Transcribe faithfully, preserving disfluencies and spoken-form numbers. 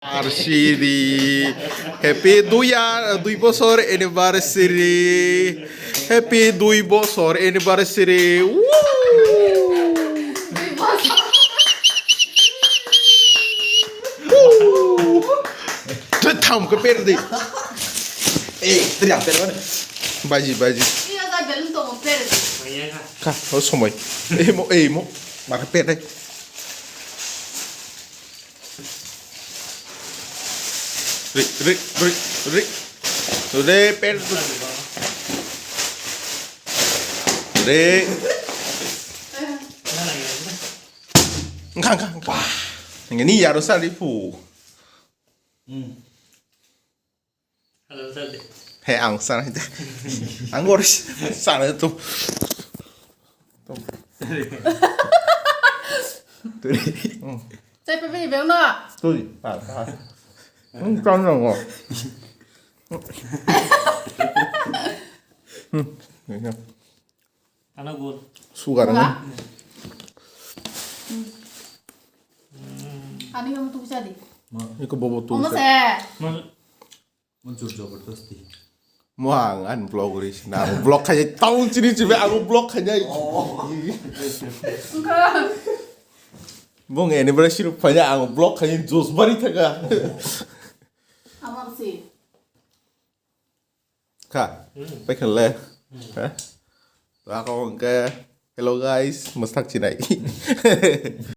Anniversary. Happy dui ya, dui bosor anniversary. Happy dui bosor anniversary. Woo! Dui bosor. Woo! Thwk tham khe per di. Eh, tria per mana? Baji, baji. Iya, ga balloon to per di. Ka, o somoi. Eh, mo, eh, mo. Maka per dai. Rik, rik, rik, rik. Today, pen. Today. Engkang, engkang, engkang. Ini ya, Rosa, lipu. Hmm. He, ang sana itu. Ang harus sana itu. Turi. Turi. Hmm. Saya pipi bel no. Turi. Ah, ah. Hmm, sana ngo. Hmm. Ini. Ano gol. Sugar. Wah. Ani kamu tu bisa di. Iko bobo tu. Ono se. Muncul jabardasti. Mo ang an vlog ri sina. Ang vlog khai tau chini chibe ang vlog khai. Engkha. Bong anniversary phanya ang vlog khai juice bari thaka. Amar si. Ka. Pekhele. Ha? Ako engke. Hello guys, masak chinai.